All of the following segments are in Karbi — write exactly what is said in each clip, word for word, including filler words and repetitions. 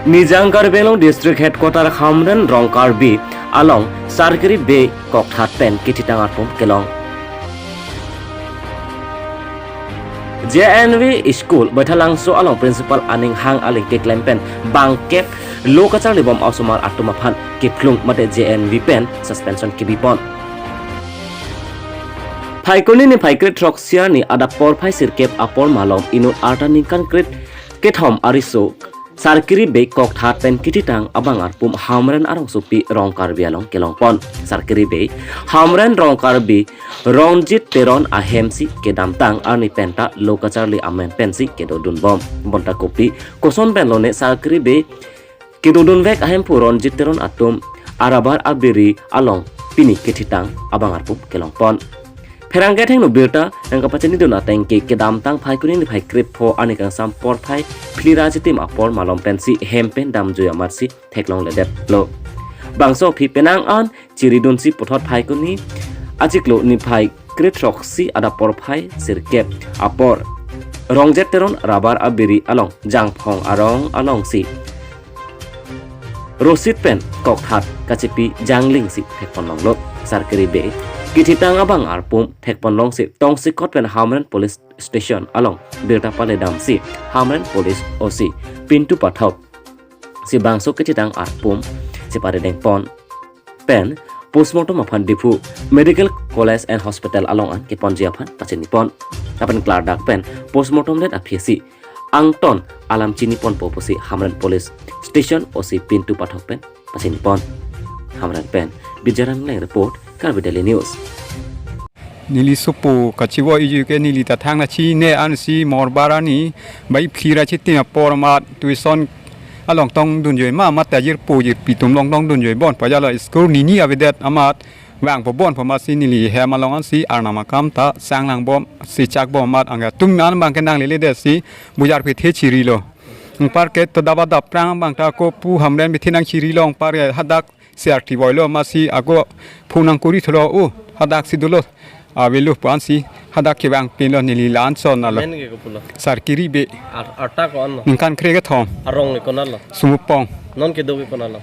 Nijang Karbi Anglong District Headquarter Hamren Rongkarbi along Sarkiri Bey kokthat pen kethitang arpum kelong. J N V School Baithalangso along Principal aning hang aling keklem pen bangkep lo kacharlibom osomar atum aphan kephlung mate J N V pen suspension kebipon. Phaikuni niphai kre throksi arni adap porphai sirkep apor malom inut arta ningkan kre kethom ariso Sarkiri Bey kokthat pen kethitang abang arpum Hamren arongsopi Rongkarbi along kelongpon. Sarkiri Bey Hamren Rongkarbi Ronjit Teron ahemsi kedamtang arni penta lo kacharli amen pensi kedodunbom. Bonta kopi koson pen lone Sarkiri Bey kedodunvek ahemphu Ronjit Teron atum arabar abiri along pini kethitang abang arpum kelongpon. Pherangke athengno birta nangkapachinidun ateng ke kedamtang Phaikuni niphai krepho arni kangsam porphai phli ra chitim apor malom pensi hem pen damjui amatsi theklongledetlo. Bangso aphi penang an chiridunsi puthot Phaikuni achiklo niphai kre throksi adap porphai sirkep apor Ronjit Teron rabar abiri along Jangphong arong alongsi rosit pen kokthat kachipi janglingsi thekponlonglo. Sarkiri Bey kethitang abang arpum thekponlongsi tongsekot pen Hamren Police Station along birta paledamsi Hamren Police O C Pintu Pathak si bangso kethitang arpum si paredengpon pen postmortem aphan Diphu Medical College and Hospital along an keponji aphan pachinipon. Lapen klardak pen postmortem det aphi si angton alam chiniponpo pusi Hamren Police Station O C Pintu Pathak pen pachinipon. Hamren pen Bijaram Engleng report, Karbi Daily News. Neli sopo kachivo iju ke neli ta thang na chine ansi morbar arni bai phli ra chitim apor amat tuition along tongdunjoi ma amat ta jirpo jirpi atum along tongdunjoi bon pajala school nini avedet amat vangpo bon po amatsi neli hem along ansi arnam akam ta sanglangbom si chakbom amat angga tum an abang ke nangleledet si bujar pithe chirilo. Anparke to daba daprang abang ta ko pu Hamren bithi nangchirilo anparke hadak si arti voilo amatsi ako phunang kuri thulo u hadaksi dolo avelo pu ansi hadak kevang pinlo neli la-an chon alo. Men ke kopulo? Sarkiri Bey. Ar-, arta ko-anlo? Ningkan kre kethom. Arong ke konatlo? Sumupong. Non kedo ke konatlo?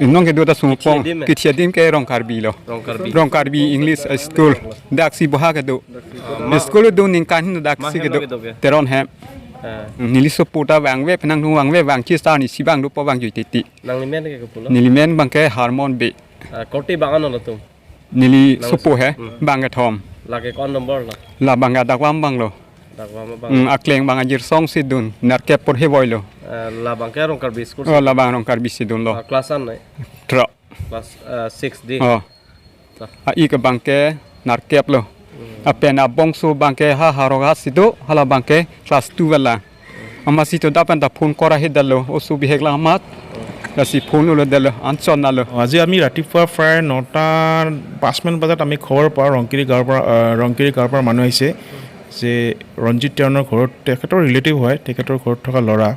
Non kedo ta Sumupong. Kithi adim me? Kithi adim ke Rongkarbi lo. Rongkarbi. Rongkarbi English School. Daksi boha kedo. Ah, ma-, school do ningkan hin daksi ma hem kedo. Lo kedo ke? Teron hem. Ah. Neli sopo ta vangve penang dung vangve vangchis ta nisi vang dopo vangjuititi. Nangli men ke kopulo? Neli men abang ke Harmon Bey. Ah, korte bang-an lo tum? Neli nang sopo he, hmm, bang kethom. Lake ko-an number lo? La abang ke adakvam abang lo. Adakvam abang. Hmm, akleng abang ke Jirsong si dun, nerkep porhe voilo. Eh, la abang ke Rongkarbi school si? Oh, la abang Rongkarbi si dunlo. Ah, class an nai? Throk. Class, eh, six di. Oh. Ta. A-ik abang ke nerkep lo. Hmm. Lapen abongso abang ke ha Howraghat si do, hala abang ke class two wala. Amatsi to dapen ta phone kora he dalo, oso bihek lang amat. Lasi phone lo dalo, anchon alo. আজি আমি ৰাতিপুৱা প্ৰায় নটা পাঁচ মিনিট বজাত আমি খবৰ পাওঁ, ৰংকিৰি গাঁৱৰ পৰা, আহ, ৰংকিৰি গাঁৱৰ পৰা মানুহ আহিছে যে ৰঞ্জিত তেৰণৰ ঘৰত, তেখেতৰ ৰিলেটিভ হয়, তেখেতৰ ঘৰত থকা ল'ৰা,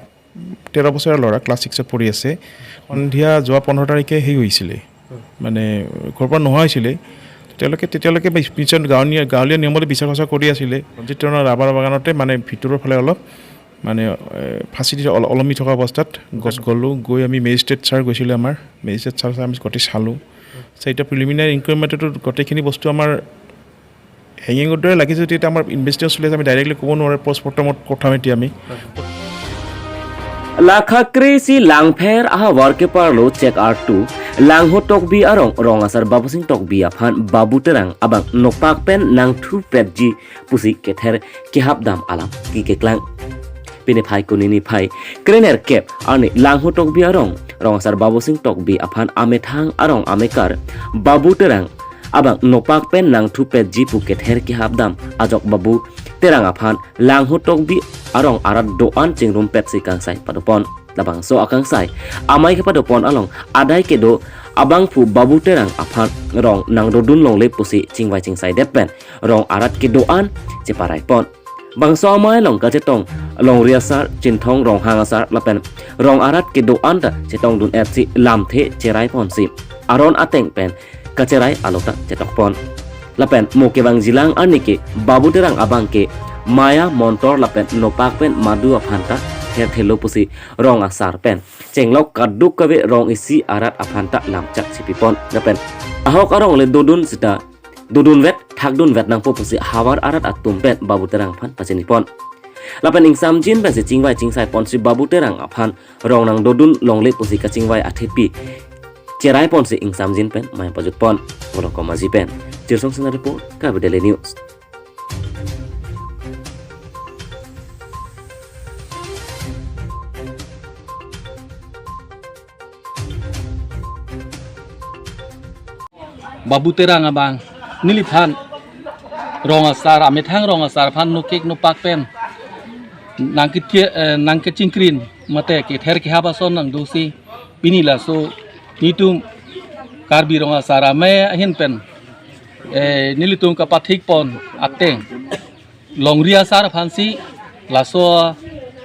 তেৰ বছৰীয়া ল'ৰা, ক্লাছ ছিক্সত পঢ়ি আছে। সন্ধিয়া যোৱা পোন্ধৰ তাৰিখে সেই হৈছিলে, মানে ঘৰৰ পৰা নোহোৱা হৈছিলে। তেওঁলোকে তেতিয়ালৈকে বি-, পিছত গাঁৱলীয়া, গাঁৱলীয়া নিয়মতে বিচাৰ খোচাৰ কৰি আছিলে। ৰঞ্জিত তেৰণৰ ৰাবাৰ বাগানতে মানে ভিতৰৰ ফালে অলপ মানে, এ, ফাঁচি দি অল-, ওলমি থকা অৱস্থাত গছ গ'লোঁ। গৈ আমি মেজিষ্ট্ৰেট ছাৰ গৈছিলে আমাৰ, মেজিষ্ট্ৰেট ছাৰ, ছাৰ আমি গোটেই চালোঁ। চাৰিটা প্ৰিলিমিনাৰী ইনকুৱাৰী মেথডত গোটেইখিনি বস্তু আমাৰ হেঙিঙৰ দৰে লাগিছে, যদিও এতিয়া আমাৰ ইনভেষ্টিগেশ্যন চলি আছে, আমি ডাইৰেক্টলি ক'ব নোৱাৰোঁ, পষ্টমৰ্টেমত পঠাম এতিয়া আমি। Lakha kre-isi Langpher ahavar keparlo chek artu Langho Tokbi arong rong asar Babusing Tokbi aphan Babu Terang abang nopak pen nangthupetji pusi kether kehapdam alam kekeklang. Pini Phaikuni niphai krenerkep arni Langho Tokbi arong rong asar Babusing Tokbi aphan amethang arong amekar Babu Terang abang nopak pen nangthupetji pu kether kehapdam ajok Babu Terang aphan Langho Tokbi arong arat do-an chingrumpetsi kangsai padopon. Labangso akangsai amei kepadopon along adai kedo abangphu Babu Terang aphan rong nangdodun longle pusi chingvai chingsaidet pen rong arat kedo-an cheparaipon. Bangso amei along kachetong longri asar, Chinthong Ronghang asar lapen rong arat kedo-an ta chetongdun-etsi lamthe cheraiponsi aron ateng pen kacherai alo ta chetokpon. Lapen mo kevangjilang arni ke Babu Terang abang ke maya montor lapen nopak pen madu aphan ta thelo pusi rong asar pen chenglok kadokave rong isi arat aphan ta lamchak chipipon. Lapen ahok arong le dodun sita dodunvet, thakdunvet nangpo pusi havar arat atum pen Babu Terang aphan pachinipon. Lapen ingsamjin pensi chingvai chingsaiponsi Babu Terang aphan rong nangdodun longle pusi kachingvai athepi cheraiponsi ingsamjin pen mai pajutpon. Bolokom Aji pen Chirsong Sena report, Karbi Daily News. Babu Terang abang neliphan rong asar, amethang rong asar aphan nokek nopak pen nangkethia, eh, nangkechingkrin mate kether kehap ason nangdosi pini laso nelitum Karbi Rong Asar Amei ahin pen, eh, nelitum kapathikpon ateng longri asar aphansi laso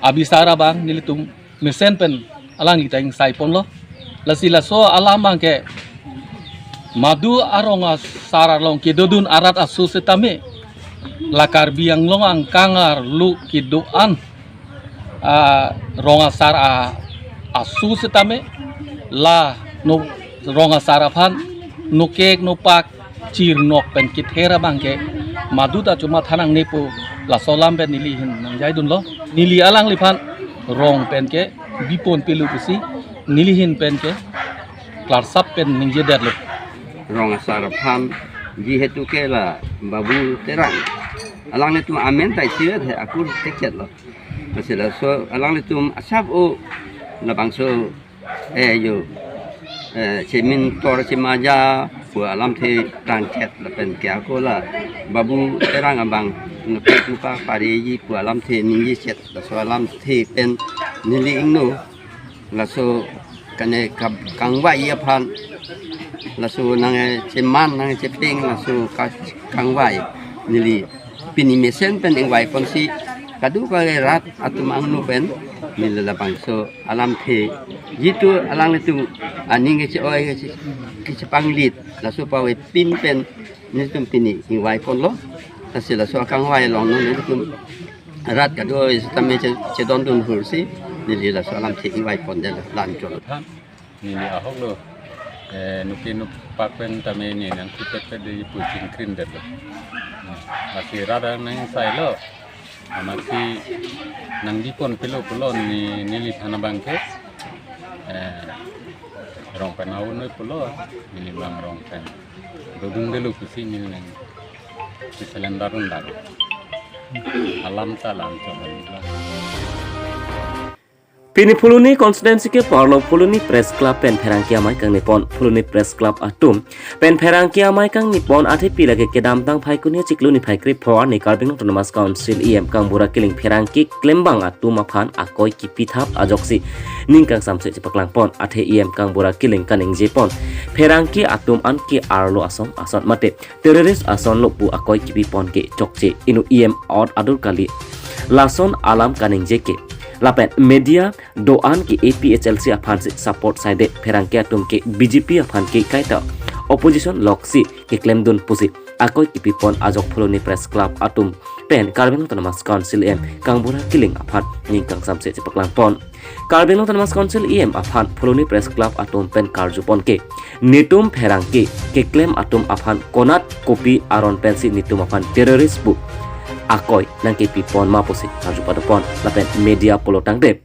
abisar abang nelitum mesen pen alangli ta ingsaiponlo. Lasi laso alam abangke madu arong asar along kedodun arat aso setame la Karbi Anglong angkang arlo kedo-an, ah, rong asar a, aso setame la no rong asar aphan nokek nopak chirnok pen kether abangke madu ta chuma thanang nepo laso alam pen neli ahin nangjaidunlo. Neli alangliphan rong penke bipon pelo pusi neli ahin penke klarsap pen ningjedetlo. Rong asar aphan jihetu ke la Babu Terang alanglitum amen ta isi he akur tekchetlo. Lasi laso alanglitum asap o labangso, eh, yo, eh, chemin tor chemaja pu alamthe tangchet lapen ke ako la Babu Terang abang nokek nopak pareji pu alamthe ningjeset, laso alamthe pen neli ingno laso kane kap kangvai aphan, laso nangcheman nangchepeng laso ka kangvai neli pini mesen pen ingvaiponsi kadokave rat atum angno pen neli labangso alamthe jitu alanglitum aning keche-oi keche-, kechepanglit laso pavepin pen nelitum pini ingvaiponlo. Lasi laso akangvai along non nelitum rat kadokave setame che-, chedondun hursi neli laso alamthe ingvaipondetlo lanchot. Neli ahok lo, eh, nokek nopak pen tame ne nangkipet pet de pu chingkrin detlo. Lasi rat nangsailo, amatsi nangbipon pelo pulo ne, neliphan abangke, eh, rong pen aunoi pulo, neli abang rong pen dodundelo pusi neli nang kiselendarun daro. Alam ta lam chot. Pini Phuloni constituency keparlo Phuloni Press Club pen pherangke amei kangnipon. Phuloni Press Club atum pen pherangke amei kangnipon athepi lake kedamtang Phaikuni achiklo niphai krepho arni Karbi Anglong Autonomous Council E M Kangbura Killing pherangke klembang atum aphan akoi kipithap ajoksi ning kangsamse chepaklangpon. Athe E M Kangbura Killing kaningjepon pherangke atum anke arlo asong ason mate terrorist asonlo pu akoi kipipon ke chokche, inut E M a'ot adur kali. Lason alam kaningje ke lapen media do-an ke A P H L C aphansi support saidet, pherangke atum ke B J P aphan ke kaita opposition loksi keklemdun pusi akoi kipipon ajok Phuloni Press Club atum pen Karbi Anglong Autonomous Council E M Kangbura Killing aphan ning kangsamse chepaklangpon. Karbi Anglong Autonomous Council E M aphan Phuloni Press Club atum pen karjupon ke netum pherangke keklem atum aphan konat kopi aron pensi netum aphan terrorist pu akoi nangkipipon ma pusi karju padopon. Lapen media pulotangte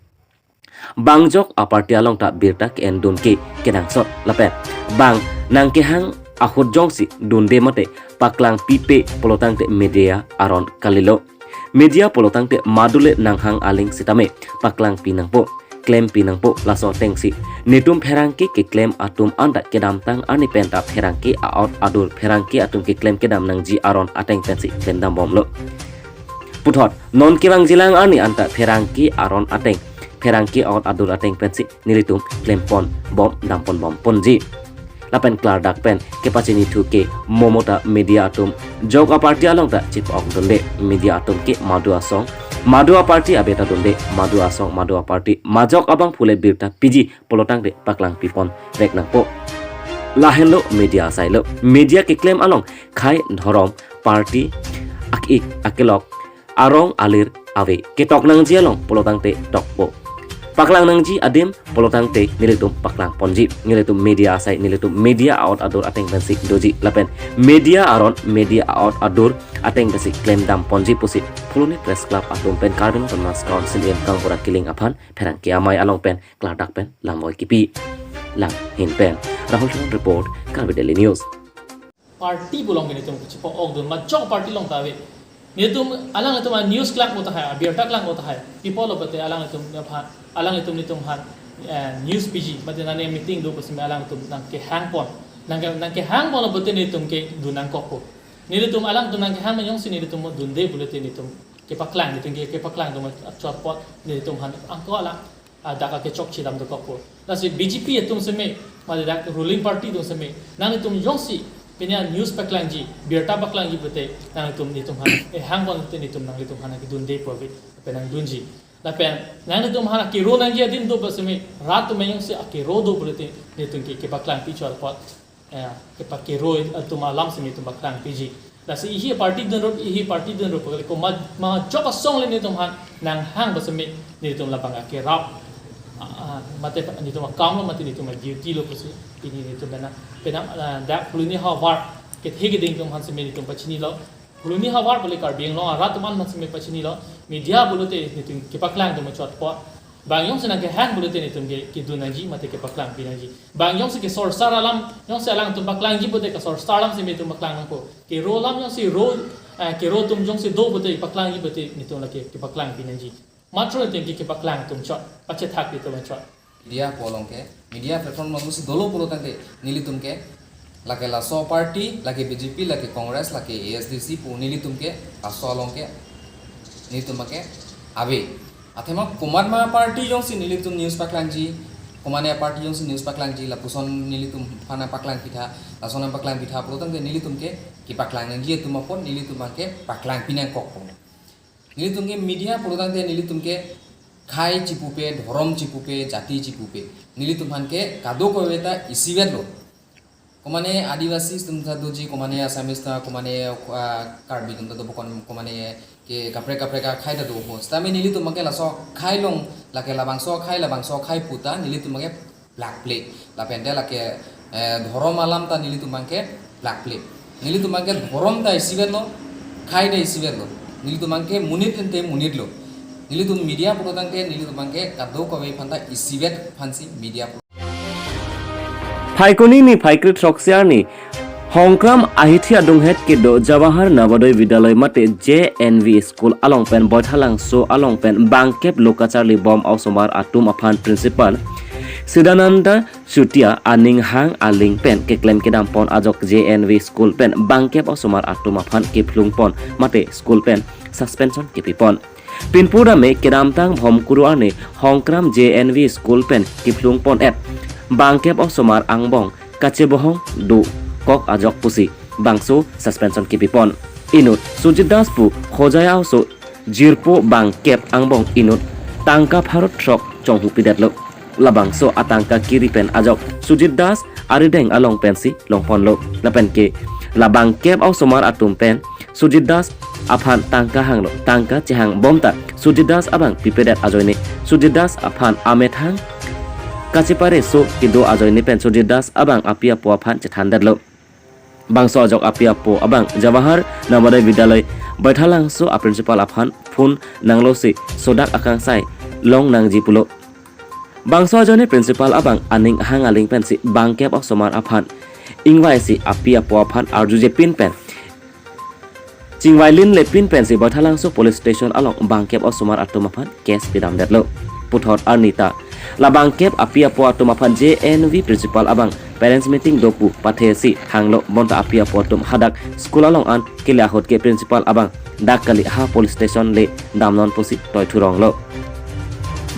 bang jok aparty along ta birta ke-endun ke kenangsot lapen bang nangkehang ahut jongsi dunde mate paklangpipe pulotangte media aron kalilo. Media pulotangte madule nanghang aling sitame paklangpi nangpo, klempi nangpo, laso atengsi netum pherangke keklem atum anta kedamtang arni penta pherangke a'ot adur pherangke atum keklem kedam nangji aron ateng pensi klemdambomlo. Puthot non kevangjilang arni anta pherangke aron ateng, pherangke a'ot adur ateng pensi nelitum klempon bom dampon bomponji. Lapen klardak pen kepachinithu ke mo mo ta media atum jok aparty along ta chip-ok dunde, media atum ke madu asong madu aparty abeta dunde, madu asong madu aparty majok abang phule birta piji pulotangte paklangpipon vek nangpo. Lahenlo media asailo, media keklem along khei dhorom party ak-ik akelok arong alir ave. Ketok nangji along pulotangte tokpo. Paklang nangji adim pulotangte nelitum paklang ponji. Nelitum media asai, nelitum media a-ot adur ateng pensi doji. Lapen media aron, media a-ot adur ateng pensi klemdam ponji pusi Phuloni Press Club atum pen Karbi Anglong Autonomous Council E M Kangbura Killing aphan pherangke amei along pen klardak pen lamvoi kipi. Langhin pen Rahul Chauhan report, Karbi Daily News. Party pu along ke nelitum kachipo-okdun, majok party along ta ave. Nelitum alanglitum a-news klangpo tahai, abirta klangpo tahai. Pi apotlo pulote alanglitum aphan, alanglitum nelitum aphan, eh, news piji, mate nane meeting do pusi me alanglitum nangkehang pon. Nangke, nangkehang ponlo pulote nelitum ke dun nangkokpo. Nelitum alanglitum nangkehang me jongsi nelitum dunde pulote nelitum kepaklang, nelitum ke, kepaklang atum chot apot nelitum aphan angko alang, ah, dak akechok chidam dokokpo. Lasi B J P atum seme, mate dak ruling party atum seme, nanglitum jongsi pini a-news paklangji, birta paklangji pulote nanglitum nelitum aphan, eh, hang ponte nelitum nanglitum aphan kedunde pu ave, lapen nangdunji. Lapen nanglitum aphan akero nangji adim do pu seme, rat atum jongsi akero do pulote nelitum ke, kepaklang pi chot apot, eh, kepakero atum alam seme nelitum paklang piji. Lasi ihi party dunrut, ihi party dunrut, pagale ko ma, majok asong le nelitum aphan nanghang pu seme nelitum labang akerap. Ah, ah, mate nelitum akam lo, mate nelitum a-duty lo pusi pini nelitum penang, penang, ah, dak Phuloni havar kethe keding atum aphan seme nelitum pachinilo. Phuloni havar pale Karbi Anglong arat atum aphan seme pachinilo. Media pulote nelitum kepaklang atum chot apot. Bang jongsi nangkehang pulote nelitum ke, kedun nangji mate kepaklang pi nangji. Bang jongsi kesorsar alam, jongsi alangtum paklangji pulote kesorsar alam seme nelitum paklang nangpo. Kero alam jongsi ro, eh, kero atum jongsi do pulote paklangji pulote nelitum lake kepaklang pi nangji. Matro nelitum ke kepaklang atum chot, pachethak atum chot. Media pu along ke, media platform along si dolo pulotangte nelitum ke, lake laso party, lake B J P, lake Congress, lake A S D C pu nelitum ke, laso along ke nelitum ke ave. Athema komat ma party jongsi nelitum news paklangji, komat ma party jongsi news paklangji, lapuson nelitum aphan paklang pitha, lason paklang pitha pulotangte nelitum ke kepaklang nangji atum apot nelitum ke paklang pi nangkokpo. Nelitum ke media pulotangte nelitum ke khei chipupe, dhorom chipupe, jati chipupe. Nelitum aphan ke kadokave ta isivet lo. Komane Adivasi atum ta doji, komane Assamese ta, komane, ah, Karbi atum ta dopo, komane ke kaprek kaprek akhei ta dopo. Sitame nelitum ke laso khei along, lake labangso khei, labangso khei puta nelitum ke plakple. Lapente lake, eh, dhorom alam ta nelitum ke plakple. Nelitum ke dhorom ta isivet lo, khei ta isivet lo. Nelitum ke monit ente monit lo. Nelitum media pulotangte nelitum ke kadokave aphan ta isivet aphansi media pulo. Phaikuni ni phaikri throksi arni Hongkram ahithi adunghet kedo Jawahar Navodaya Vidyalaya mate J N V school along pen Boithalangso along pen bangkep lo kacharlibom a-osomar atum aphan principal Sidananda Chutia aning hang aling pen keklem kedam pon ajok J N V school pen bangkep a-osomar atum aphan kephlung pon mate school pen suspension kepi pon. Pinpur dame kedamtang Bhomkuru arni Hongkram J N V school pen kephlung pon et bangkep a-osomar angbong kachebohong dokok ajok pusi bangso suspension kepi pon. Inut Sujit Das pu Khojai a-oso jirpo bangkep angbong inut tangka pharo throk chonghu pidetlo. Labangso atangka kiri pen ajok Sujit Das arideng along pensi long ponlo. Lapen ke labangkep a-osomar atum pen Sujit Das aphan tangka hanglo, tangka chehang bom ta Sujit Das abang pipedet ajoine Sujit Das aphan amethang kachepareso kedo ajoine pen Sujit Das abang api apo aphan chethandetlo. Bangso ajok api apo abang Jawahar Navodaya Vidyalaya Boithalangso a-principal aphan phone nanglosi sodak akangsai long nangji pulo. Bangso ajoine principal abang aning hang aling pensi bangkep a-osomar aphan ingvaisi api apo aphan arjujepin pen chingvailinlepin pensi Boithalangso police station along bangkep a-osomar atum aphan case pidamdetlo. Puthot arni ta labangkep api apo atum aphan J N V principal abang parents meeting do pu pathesi hanglo, bonta api apo atum hadak school along an kele ahut ke principal abang dak kali, ha police station le damnon pusi toithuronglo.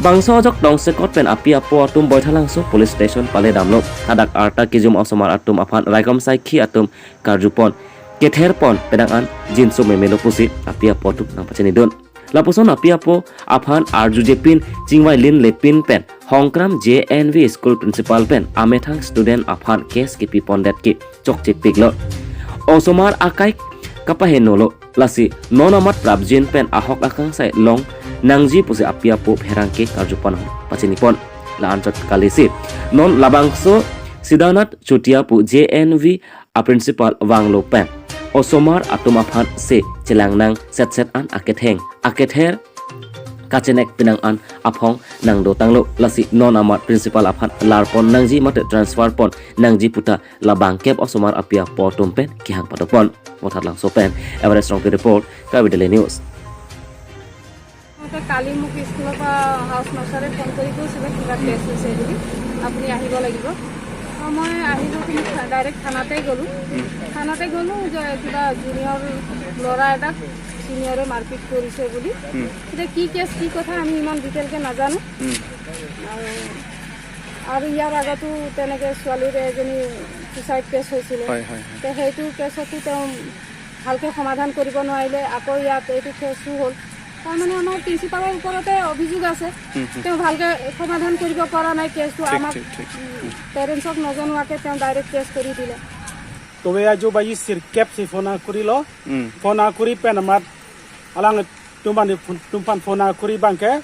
Bangso ajok tongsekot pen api apo atum Boithalangso police station pale damlo. Hadak arta kejum a-osomar atum aphan raikom saikhi atum karjupon, ketherpon, penang an jinso memelo pusi api apo atum nangpachinidun. Lapuson api apo aphan arjujepin chingvailinlepin pen Hongkram J N V school principal pen amethang student aphan case kepi pondet ke chokchepiklo. Osomar akai kapahenolo. Lasi non amat prapjin pen ahok akangsai long nangji pusi api apo pherangke karju pon pachini pon. La anchot kalisi non labangso Siddhanath Chutia pu J N V a principal vanglo pen osomar atum aphan se chelang nang set set an aketheng akether kachenek pinang an aphong nangdo tanglo. Lasi non amat principal aphan lar pon nangji mate transfer pon nangji puta labang kep osomar api apo atum pen kehang padopon. Vothatlangso pen Everest Rongpi report, Karbi Daily News. মতে কালি মোক স্কুলৰ পৰা হাউচ মাষ্টাৰে ফোন কৰি কৈছিলে কিবা টেষ্ট হৈছে বুলি, আপুনি আহিব লাগিব। তো মই আহিলোঁ, কিন্তু ডাইৰেক্ট থানাতেই গ'লোঁ। থানাতে গ'লোঁ যে কিবা জুনিয়ৰ ল'ৰা এটাক ছিনিয়ৰে মাৰপিট কৰিছে বুলি। এতিয়া কি কেছ, কি কথা, আমি ইমান ডিটেইলকে নাজানো। আৰু, আৰু ইয়াৰ আগতো তেনেকে ছোৱালীৰ এজনী ছুইচাইড কেছ হৈছিলে। হয়, হয়, হয়। তো সেইটো কেছতো তেওঁ ভালকে সমাধান কৰিব নোৱাৰিলে, আকৌ ইয়াত এইটো কেছটো হ'ল। তাৰমানে আমাৰ প্ৰিন্সিপালৰ ওপৰতে অভিযোগ আছে। হুম, হুম। তেওঁ ভালকে সমাধান কৰিব পৰা নাই কেছটো। ঠিক, আমাক, ঠিক, ঠিক। উম, পেৰেণ্টছক নজনোৱাকে তেওঁ ডাইৰেক্ট কেছ কৰি দিলে। Tobe ajo baji sirkep si phone akuri lo. Hmm. Phone akuri pen amat alang tum aphan, tum aphan phone akuri abangke,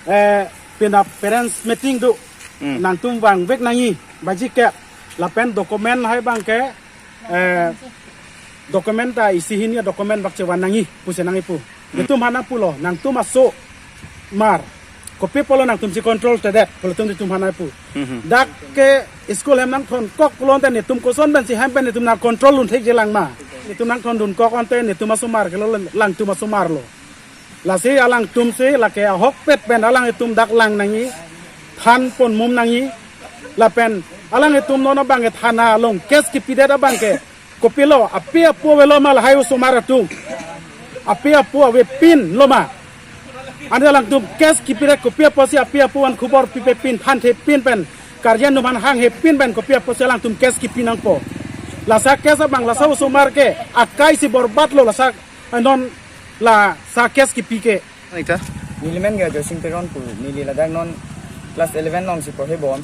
eh, pina parents meeting do. Hmm. Nangtum vangvek nangji baji kep. Lapen document hai abangke, eh, document ta isi hini document bak chevan nangji pusi nangji pu. Netum aphan nangpulo, nangtum asomar. Kopi apotlo nangtum si control tedet, pulo netum aphan nangpu. Mhm. Dak ke school hem nangthonkok pulo ante netum koson pensi hem pen netum nang control dun thekje lang ma. Netum nangthondun kok ante netum asomar ke lo, alangtum asomar lo. Lasi alangtum si lake ahokpet pen alanglitum dak lang nangji, than pon mum nangji, lapen alanglitum non abangke thana along case kipidet abangke. Kopilo, api apo avelo ma lahai osomar atum. Api apo avepinlo ma. Ante alangtum case kipidet kopi apotsi api apo aphan khubor pipepin, thanthepin pen. Guardian atum aphan hangthepin pen kopi apotsi alangtum case kipi nangpo. Laso case abang laso osomar ke akai si borbad lo laso, eh, non laso case kipi ke. Ita? Neli men ke Joysing Teron pu, neli ladak non class eleven along si porhe bom.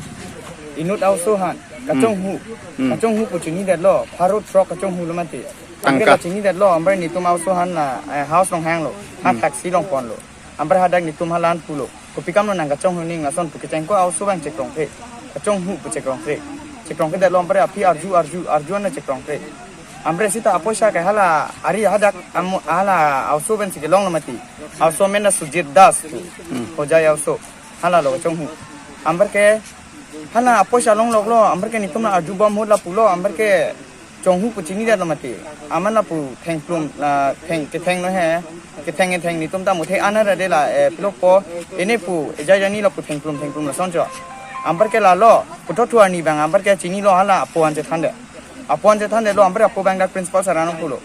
Inut a-oso aphan, kachonghu. Hmm. Kachonghu pu chinidetlo, pharo throk kachonghu lo mati. Tangka. Amber la chinidetlo, amber netum a-oso aphan la, eh, house along hanglo. Ha, hmm, taxi along ponlo. Amber hadak netum aphan la-an pulo. Kopi kam lo nang kachonghu ning lason pu kechengko a-oso abang chekrongkre. Kachonghu pu chekrongkre. Chekrongkredetlo amber aphi arju, arju, arju an chekrongkre. Amber sita apoisa ke hala ari hadak amo hala a-oso pensi kelong lo mati. A-oso amen na Sujit Das pu. Hmm. Hojai a-oso. Hala lo chonghu. Amber ke hala apoisa longloklo, amber ke netum la arju bom ahut la pulo, amber ke chonghu pu chinidetlo mati. Aman lapu thengplum, la theng, ketheng lo he. Ketheng ketheng netum ta muthe ana ra de la, eh, pilokpo. Ene pu, eja jani lapu thengplum, thengplum lason cho. Amber ke lalo, puthot thu arni abang, amber ke chinilo hala apo aphan chethandet. Apo aphan chethandetlo, amber apo abang dak principal sir aphan pulo.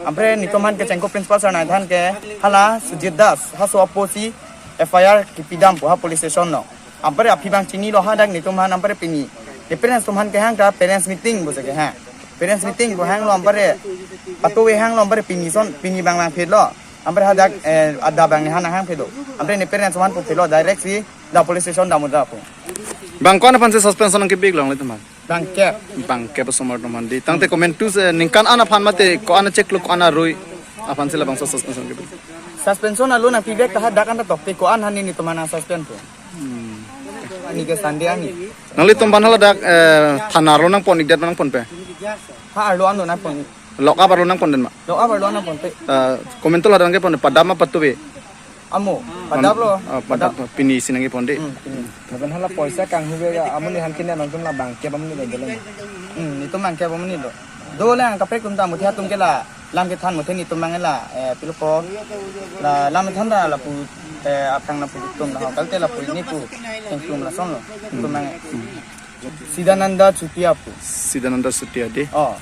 Amber netum aphan kechengko principal sir nangthan ke hala Sujit Das, halaso apo si F I R kipidam pu ha police station along. Amber aphi abang chinilo hadak netum aphan amber pini. Ne parents atum aphan kehang ta parents meeting pusi kehang. Parents meeting pu hanglo amber patu we hanglo amber pini son pini abang vangphetlo. Amber hadak, eh, adap abang ne aphan hangphetlo. Amber ne parents atum aphan puphelo direct si la police station damra pu. Bang ko-an aphansi suspension nangkepik long netum aphan? Bangkep. Bangkep osomar atum aphan dei. Tangte komantu si ningkan an aphan mate ko-an achiklo ko-an arui aphansi labangso suspension kepik? Suspension alo nangpivek ta hadak anta tokte ko-an aphan netum aphan nang suspend pu. Hmm. Ani ke Sunday ani. Nanglitum aphan haladak, eh, thana arlo nangpon-ikdet ma nangponpe? Ha, arlo an lo nangpon. Lock up arlo nangpondet ma? Lock up arlo nangponpe. Eh, komantu ladak nangkepon padap ma patu we? Amo, padaplo. Ah, padap, padap. Pini si nangkepon dei. Hmm, pini. Lapen hala poisa kanghu ke amonit aphan kine nangtum la bangkep amonit lo dolo. Hmm, netum bangkep amonit lo. Dole ang kaprek atum ta muthe atum ke la lam kethan muthe netum abang la, eh, pilokpo. La lam kethan ta lapu, eh, aphrang lapu atum la ho. Kalte lapu ne pu thengplum lason lo. Netum abang. Sidananda Chutia pu. Sidananda Chutia dei. Oh.